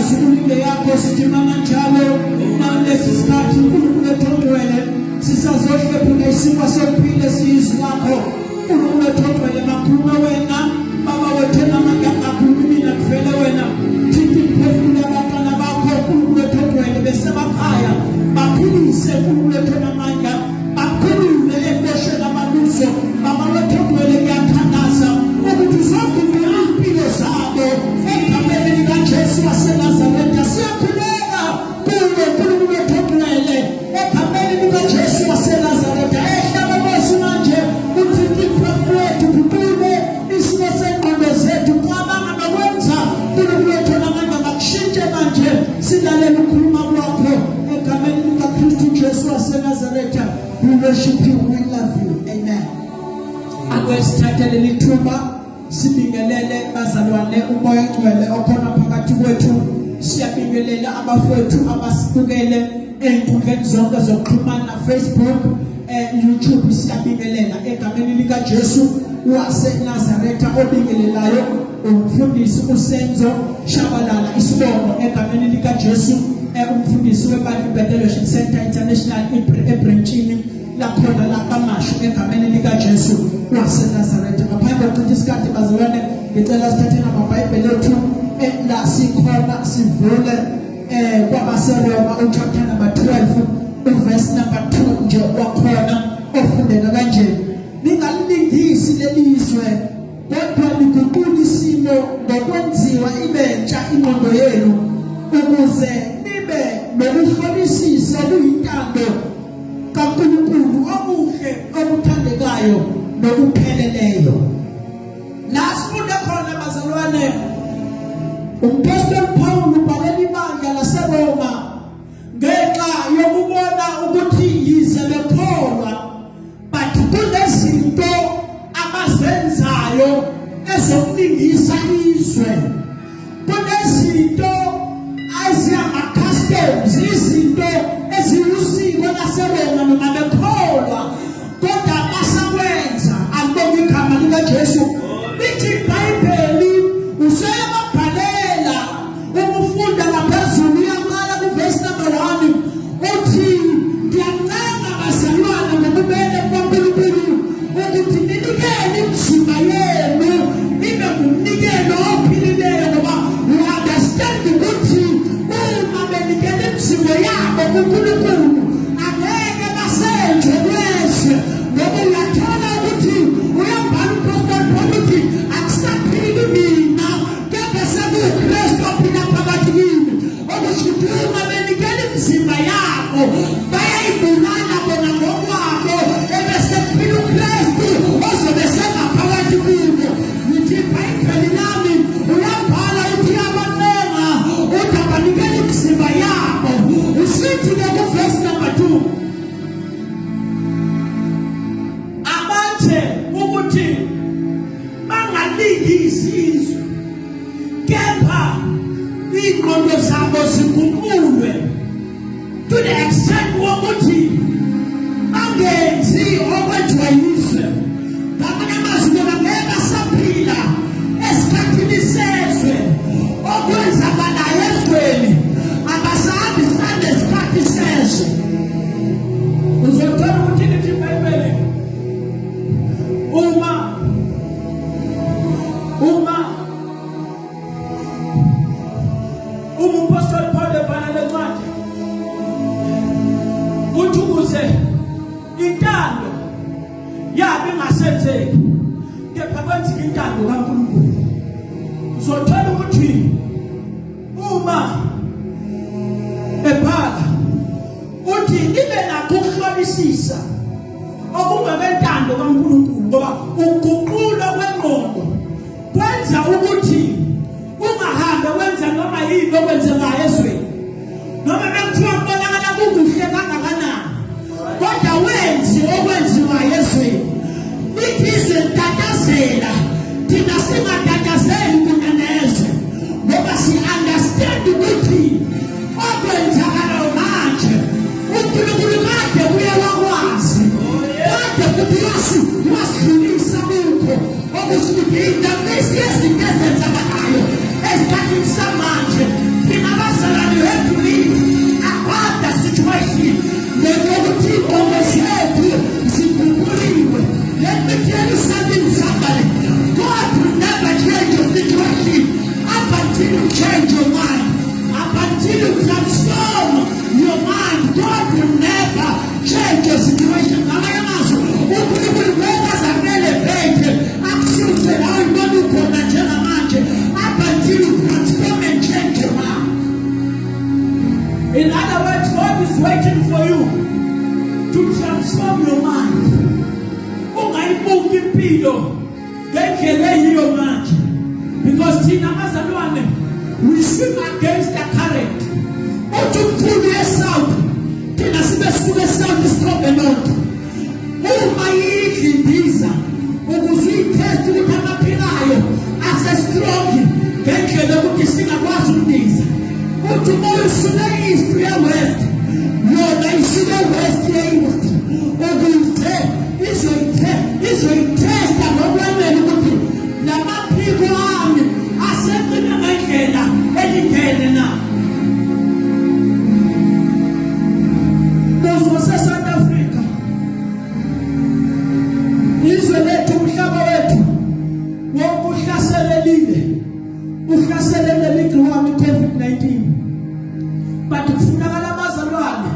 Inkazimulo yakho sithi manjalo nalesi sikhathi uNkulunkulu ethongcwele sisazohlephula isinkwa sokuphila esiyizwi lakho uNkulunkulu ethongcwele makhulume wena baba wethu enamandla angakhulumi mina kuvele wena thinta imiphefumulo yabantwana bakho uNkulunkulu ethongcwele besemakhaya baphilise uNkulunkulu ethonamandla bakhulule ekuboshweni abakuzo baba wethongcwele ngiyathandaza ukuthi uzoguqula impilo zabo egameni likaJesu waseNazaretha siyakhuleka kuwe uNkulunkulu wethongcwele egameni likaJesu waseNazaretha ehla nkosi manje uthinte imiphefumulo yethu guqule isimo sengqondo zethu cabanga nokwenza uNkulunkulu wethu namandla makushintshe manje silalela ukukhuluma kwakho egameni likaKristu Jesu waseNazaretha. We worship you, we love you, amen. Ake sithathe leli thuba sibingelele bazalwane umoya ongcwele okhona phakathi kwethu. Siyabingelela abafowethu abasibukele ey'nkundleni zonke zokuxhumana, Facebook, YouTube. Siyabingelela egameni likaJesu waseNazaretha obingelelayo umfundisi uSenzo Shabalala isibongo egameni likaJesu, umfundisi webandla iBethel Center International ebranchini lakhona la kaMashu egameni likaJesu waseNazaretha. Ngaphambi kokuchitha isikhathi bazalwane, ngicela sithathe amaBhayibheli ethu la sikhona sivule kwabaseRoma uchapter number 12 uverse number 2 nje wakhona ofundeka kanje: ningalilingisi lelizwe kodwa niguqule isimo ngokwenziwa ibentsha ingqondo yenu ukuze nibe nokuhlolisisa okuyintando kaNkulunkulu okuhle okuthandekayo nokupheleleyo. La sifunde khona bazalwane, uMphostoli Paul ubhalela ibandla laseRoma ngenxa yokubona ukuthi yize bekholwa but kunezinto abazenzayo ezokulingisa izwe, kunezinto eziyama-customs, izinto eziwusiko laseRoma noma bekholwa kodwa basakwenza. Akubonga igama likaJesu. Lithi iBhayibheli useyababhalela ukufunda ngaphezulu uyaqala kuvesi number 1 uthi, ngiyancenga bazalwane ngobubele bukaNkulunkulu ukuthi ninikele imizimba yenu ibe ngumnikelo ophilileyo, ngoba u-understand ukuthi uma benikela imizimba yabo kuNkulunkulu angeke basenze kwezwe, ngoba uyathola ukuthi uyabhala uPastor Paul ukuthi akusaphili mina kepha sekuwuKristu ophila phakathi kimi. Okusho ukuthi uma benikela imizimba yabo bayayibulala bona ngokwabo, ebese kuphila uKristu ozobe sengaphakathi kubo. Ngithi iBhayibheli lami uyabhala uthi uyabancenga uthi abanikele imizimba yabo. Usithi-ke kuvesi number 2 abathe ukuthi bangalingisi izwe kepha iy'ngqondo zabo ziguqulwe to the extent wokuthi bangenzi okwenziwa yizwe. Ngamanye amazwi, bona ngeke basaphila esikhathini sezwe, okwenzakalayo ezweni abasahambisani nesikhathi sezwe. Uzothola ukuthi lithi iBhayibheli uma umpostoli Paul ebhala le ncwadi uthi ukuze intando yabo ingasenzeki kepha kwenzeka intando kaNkulunkulu. Uzothola ukuthi uma ebhala uthi ibe nakho ukuhlolisisa okungabentando kaNkulunkulu, ngoba uguqulwa kwengqondo kwenza ukuthi ungahambe wenza noma yini okwenzekayo ezweni, noma bekuthiwa kubonakala kukuhle kangakanani, kodwa wenzi okwenziwayo ezweni. Lithi izwe litatazela, thina singatatazeli kuna nezwe, ngoba si-understand ukuthi okwenzakalayo manje uNkulunkulu kade uye wakwazi, kade futhi wasidlulisa kukho. Okusho ukuthi indaba yezinto ezenzakalayo esikhathini samanje thina situation ngenxa yokuthi iy'ngqondo zethu ziguquliwe. Let me tell you something, somebody. God will never change your situation up until you change your mind, up until you transform your mind. God will never change your situation. Ngamanye amazwi, uNkulunkulu ngeke aze aku-elevate, akususe la uyibona ukhona njengamanje, up until you transform and change your mind. In other words, God is waiting for you to transform your mind. Ungayibuki impilo ngendlela eyiyo manje, because thina abazalwane, we swim against the current. Uthi umkhulu ye-south, thina sibe sisuke e-south sikhombe north. Uma idla indiza ukuze uyi-test ukuthi amaphikayo ase-strong ngendlela yokuthi singakwazi ukundiza, uthi umoya usuke east uya west, yona isuke west ye-east, ukuze izoyithesta ngokwanele ukuthi lamaphiko ami aseqine ngendlela elingene na. Muzi wase-South Africa, izwe lethu, umhlaba wethu wonke uhlaselelile, uhlaselele ligciwane i-COVID-19, but kufunakala abazalwane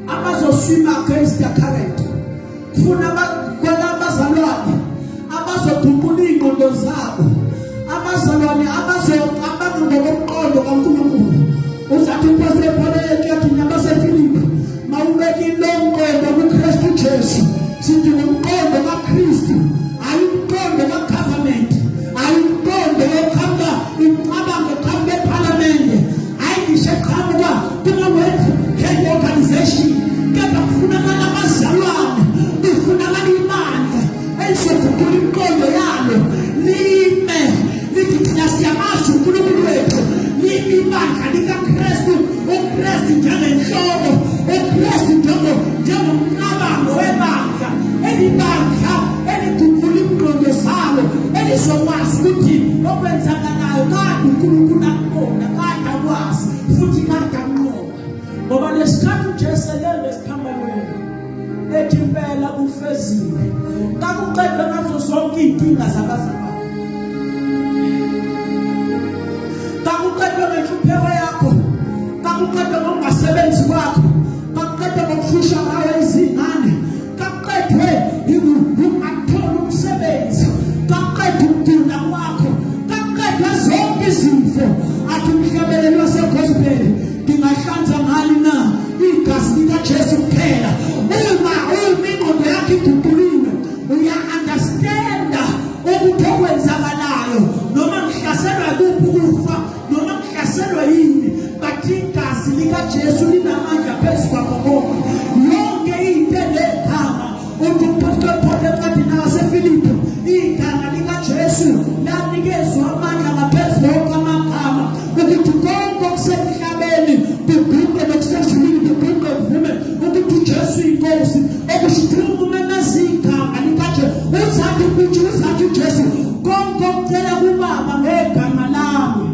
abazoswima against the current. Kufuna abazalwane abazoguqula iy'ngqondo zabo, abazalwane abazocabanga ngokomqondo kaNkulunkulu. Uzathi umpostoli Paul encwadini yabaseFilipi, mawubeke lo mqondo kuKristu Jesu. Sidinga umqondo kaKristu, hayi umqondo ka-government, hayi umqondo oqhamuka, imicabango eqhamuka ephalamende, hayi ngisho eqhamuka kuma-World Health Organization, kepha kufunakala abazalwane, kufunakala ibandla elizoguqula imiqondo yalo, lime lithi thina siyamazi uNkulunkulu wethu. Lime ibandla likaKristu, uKristu njengenhloko, uKristu njengomcabango webandla, elibandla eliguqula imiqondo zalo, elizokwazi ukuthi okwenzakalayo kade uNkulunkulu akubona, kade akwazi futhi kade akunqoba. Ngoba lesikhathi uJesu elele esiphambanweni ethi impela kufeziwe, kakuqedwe ngazo zonke iy'nkinga zabazalwane, kakuqedwe ngenhlupheko yakho, kakuqedwe ngokungasebenzi kwakho, kakuqedwe ngokuhlushwa ngayo izingane, kakuqedwe ukungatholi umsebenzi, kakuqedwe ukugula kwakho, kakuqedwe zonke izifo. Athi umhlabeleli wasegospel, ngingahlanza ngani na? Igazi likaJesu kuphela. Uma ingqondo yakho iguquliwe, uya-understanda ukuthi okwenzakalayo, noma ngihlaselwa kuphi ukufa, noma ngihlaselwa yini, but igazi likaJesu linamandla phezu kwakho konke, yonke into enegama. Uthi umpostoli Paul encwadini yaseFilipi, igama likaJesu lanikezwa amandla ngaphezu wonke amagama, ukuthi konke okusemhlabeni kuguqe, nokusezulwini kuguqe, kuvume ukuthi uJesu inkosi. Okusho ukuthi uma umemeza igama likaJesu, uzathi ukuthi uzathi uJesu, konke okucela kubaba ngegama lami.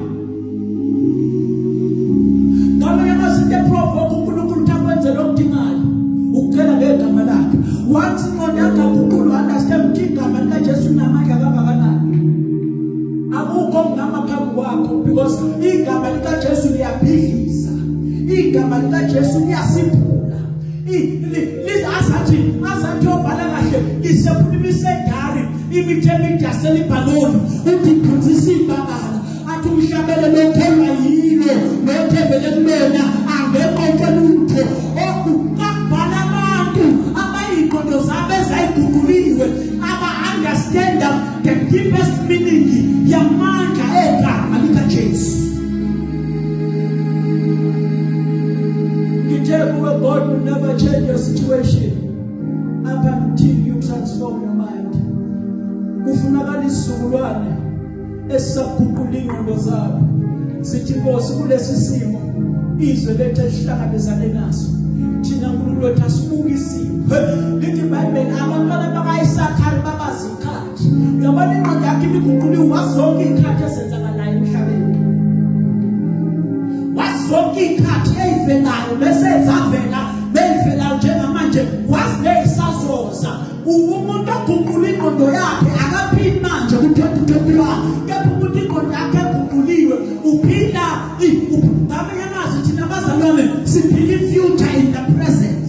Ngamanye amazwi, into eprovoke uNkulunkulu ukuthi akwenzele okudingayo ukucela ngegama lakhe. Once ingqondo yakho aguqulwa, understand ukuthi igama likaJesu linamandla kangakanani, akukho okungama phambi kwakho, because igama likaJesu liyabhidliza, igama likaJesu liyasiphula. Azathi obhala kahle, lisephula imisedari, imithi emide yaseLibhanoni, uthi iphunzisa imbangala. Athi umhlabele, lokholwa yilo nothembele kulona angenqotshwe lutho. Okukabhala abantu abayingqondo zabo ezayiguquliwe, aba-understanda the deepest meaning yamandla egama likaJesu. Ngithe kuwe, God will never change your situation up until you transform your mind. Kufunakala isizukulwane esisaguqula ingqondo zabo, sithi, Nkosi, kulesi simo izwe lethu elihlangabezane naso, thina Nkulunkulu wethu asibuke isimo. Lithi iBhayibheli, abantwana bakaIsakhari babazi ikhathi. Uyabona, ingqondo yakhe ibiguquliwe, wazi zonke iy'khathi ezenzakalayo emhlabeni, wazi zonke iy'khathi ey'velayo bese zavela. manje, wazi neyisazoza. Umuntu oguqula ingqondo yakhe akaphili manje ku-2021, kepha umuntu ingqondo yakhe eguquliwe uphila. Ngamanye amazwi, thina abazalwane siphila i-future in the present,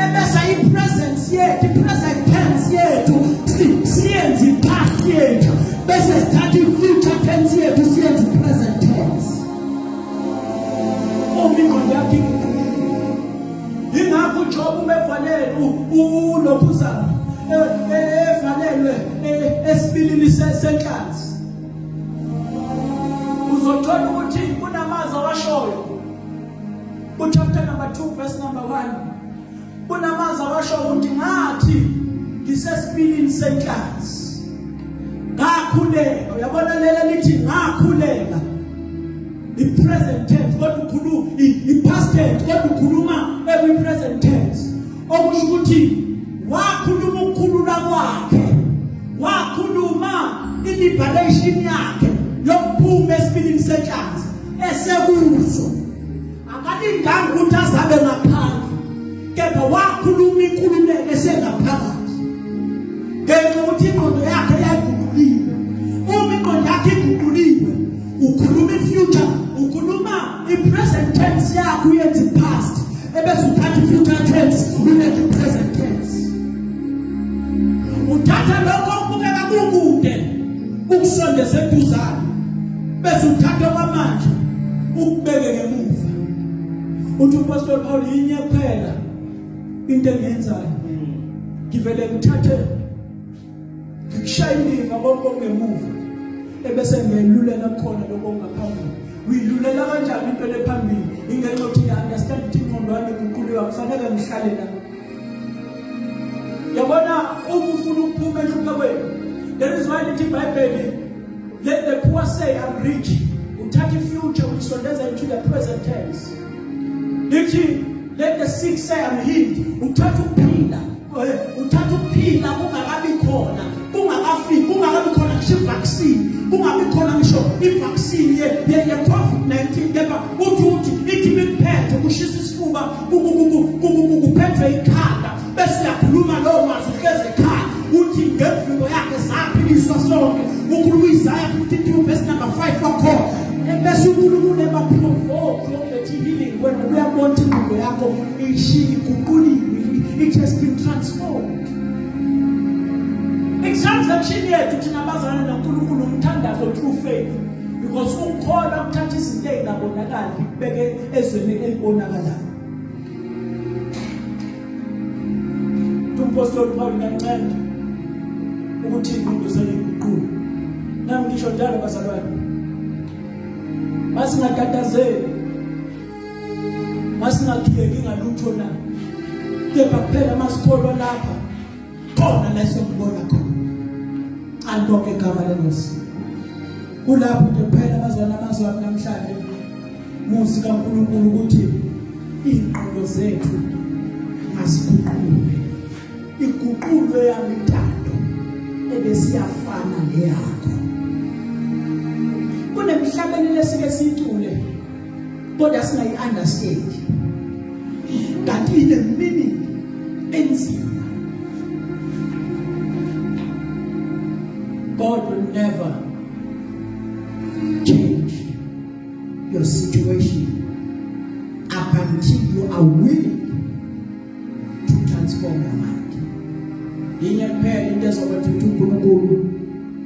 ebese i-presence yethu, i-present tense yethu siyenze i-past yethu, bese sithatha i-future tense yethu siyenze i-present tense. Uma ingqondo yakhe iguquliwe, ingakho uJob umevalelwe ulokhuzana evalelwe esibilini senhlanzi, uzothola ukuthi kunamazwi awashoyo kuchapter number 2 verse number 1. Kunamazwi awashoyo ukuthi ngathi ngisesibilini senhlanzi ngakhuleka. Uyabona lela lithi ngakhuleka, i-present tense, kodwa ukhuluma i-past tense, kodwa ukhuluma ekwi-present tense, okusho ukuthi wakhuluma ukukhulula kwakhe, wakhuluma i-liberation yakhe yokuphuma esibilini senhlanzi esekuso. Akalindanga ukuthi azabe ngaphandle, kepha wakhuluma inkululeko esengaphakathi, ngenxa yokuthi ingqondo yakhe yayiguquliwe. Uma ingqondo yakhe iguquliwe, ukhuluma i-future, ukhuluma i-present tense yakho uyenza i-past, ebese uthatha i-future tense uyenza i-present tense. Uthatha lokho okubukeka kukude ukusondeza eduzane, bese uthatha kwamanje ukubeke ngemuva. Uthi uPastor Paul, yinye kuphela into engiyenzayo, ngivele ngithathe ngikushaya indiva konke okungemuva, ebese ngiyelulela khona lokho okungaphambili. Uyilulela kanjani into lephambili? Ingenxa yokuthi ngiya-understand ukuthi ingqondo yami iguquliwe, akufanele ngihlale la. Yabona, uma ufuna ukuphuma enhluphekweni, that is why lithi iBhayibheli, let the poor say, I'm rich. Uthatha i-future uyisondeza into the present tense. Lithi, let the sick say, I'm healed. Uthatha ukuphila, uthatha ukuphila kungakabi khona, kungakafiki, kungakabi khona ngisho i-vaccine, kungabi khona ngisho i-vaccine ye-COVID-19, kepha uthi ithi mikuphethe kushisa isifuba, kuphethwe ikhanda, bese uyakhuluma lowo mazwi uhlezi ekhaya, uthi ngemvimbo yakhe saphiliswa sonke. Ukhuluma Isaiah 52 verse number 5 wakhona, ebese uNkulunkulu eba-provoke yokuletha i-healing. Wena uyabona ukuthi ingqondo yakho iguquliwe, it has been transformed. I-transaction yethu thina abazalwane noNkulunkulu umthandazo through faith, because ukukholwa kuthatha izinto ey'ngabonakali kubeke ezweni elibonakalayo. Umpostoli Paul, ngiyanceda ukuthi ingqondo zenu iguquke. Nami ngisho njalo, bazalwane, masingatatazeli, masingakhiyeki ngalutho na, kepha kuphela masikholwa lapha khona la esiyokubona khona. Alibonke igama lenkosi. Kulapho nje kuphela, abazwana, amazwi ami namhlanje, muzi kaNkulunkulu, ukuthi iy'ngqondo zethu maziguqulwe, iguqulwe yami intando ebesiyafana neyakho. Kunemhlabeni lesike siyicule kodwa singayi-understand, kanti ine-meaning enzima. God will never change your situation up until you are willing to transform your mind. Yinye kuphela into ezokwenza ukuthi uNkulunkulu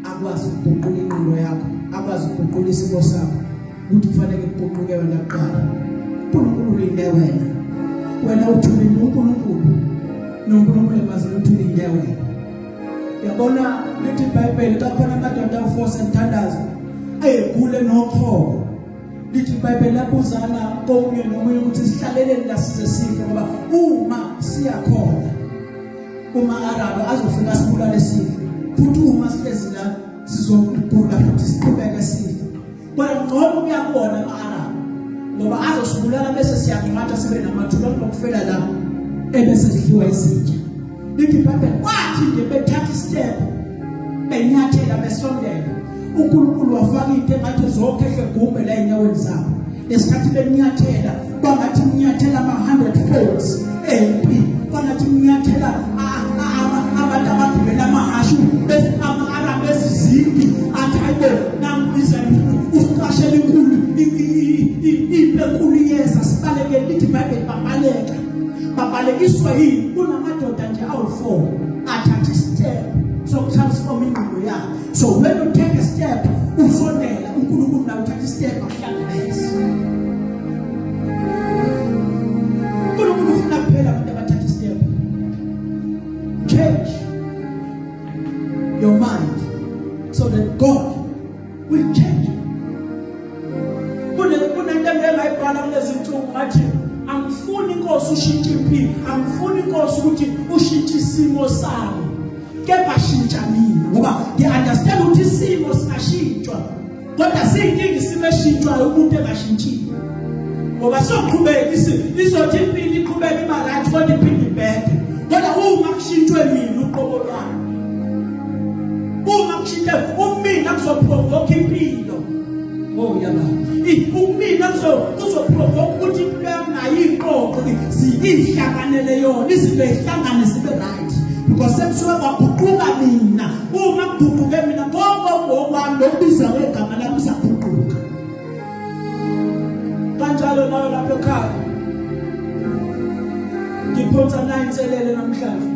akwazi ukuguqula ingqondo yakho, akwazi ukuguqula isimo sakho, ukuthi kufanele kuguquke wena kuqala. uNkulunkulu ulinde wena. Wena uthi ulinde uNkulunkulu, noNkulunkulu emazini uthi ulinde wena. Yabona, lithi iBhayibheli xa khona amadoda awu-4 emthandazo ayegule nochoko, lithi iBhayibheli labuzana komunye nomunye ukuthi sihlaleleni la size sife, ngoba uma siya khona uma Arabu azofika sibulale sife, futhi uma sihlezi la sizogula futhi siqhubeke sife. Kodwa ngcono ukuyakubona ama-Arabu, ngoba azosibulala bese siyangcwatsha sibe namathuba, kunokufela la ebese sidliwa izinja. Lithi iBhayibheli kwathi nje bethatha istep, benyathela, besondela, uNkulunkulu wafaka into engathi zokhehle gumbe la enyaweni zabo. Lesikhathi benyathela kwangathi kunyathela ama-100 folds empi, kwangathi kunyathela abantu abagibela amahhashi, ama-Arabu ezizimpi, athi hayibo, nangu Israyeli usiqashela inkulu impi enkulu iyeza, sibalekele. Lithi iBhayibheli babaleka. Babalekiswa yini? Kunamadoda nje awu-4 athatha istep sokutransform ingqondo yabo. So when you take a step, usondela uNkulunkulu, nawe uthatha istep akuhlangabeze. uNkulunkulu ufuna kuphela abantu abathatha istep. Change your mind so that God will change you. Kunento engayibhala kulezi nsuku, ngathi angifuni inkosi ushintshe impilo, angifuni inkosi ukuthi ushintshe isimo sami, kepha shintsha mina, ngoba ngi-understand ukuthi isimo singashintshwa, kodwa siyinkinga isimo eshintshwayo umuntu engashintshiwe, ngoba soqhubeka izothi impilo iqhubeka iba right kodwa iphinde ibhede. Kodwa uma kushintshwe mina uqobo lwami, uma kushintshe umina, kuzoprovoke impilo. Oh yaba, umina kuzoprovoke ukuthi impilo yami nayo iqoqo ziyihlanganele yona, izinto zihlangane zibe right, because sekusuke kwaguquka mina. Uma kuguquke mina, konke ngokwami lokubiza ngegama lami kusaguquka kanjalo. Nawe lapha ekhaya, ngiphonsa nayi inselele namhlanje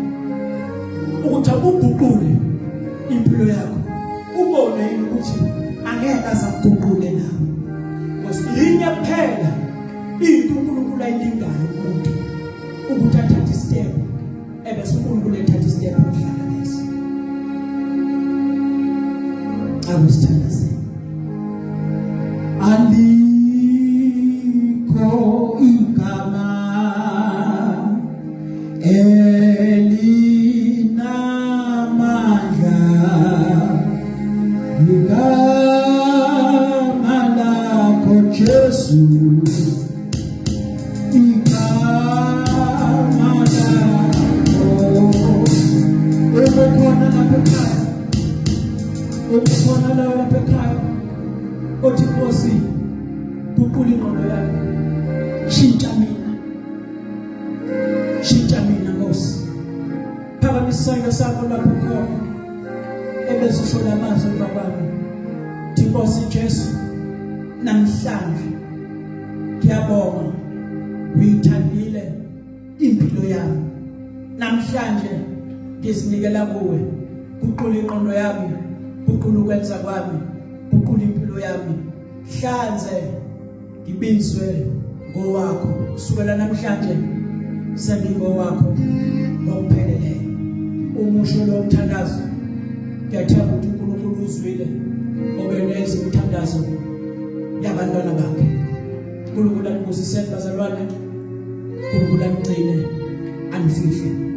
ukuthi akuguqule impilo yakho, ubone yini ukuthi angeke azakuguqule nawe, because yinye kuphela into uNkulunkulu ayilindayo umuntu, ukuthi athathe istep, ebese uNkulunkulu ethatha istep akuhlanganise. Akusithandaze. Alikho igama elinamandla igama lakho Jesu, igama lakho. Ubukhona lapha ekhaya, ubukhona lawo lapha ekhaya othi, Nkosi, guqula ingqondo yami, shintsha mina, shintsha mina Nkosi. Phakamisa isandla sakho lapho khona, ebese usho lamazwi emva kwami. Thi, Nkosi Jesu, namhlanje ngiyabonga, uyithandile impilo yami. Namhlanje ngizinikela kuwe. Guqula ingqondo yami, guqula ukwenza kwami, guqula impilo yami, hlanze ngibizwe ngowakho. Kusukela namhlanje sengingowakho ngokupheleleyo. Umusho lo mthandazo, ngiyathemba ukuthi uNkulunkulu uzwile obeneza umthandazo yabantwana bakhe. uNkulunkulu anibusise bazalwane, uNkulunkulu anigcine, anifihle.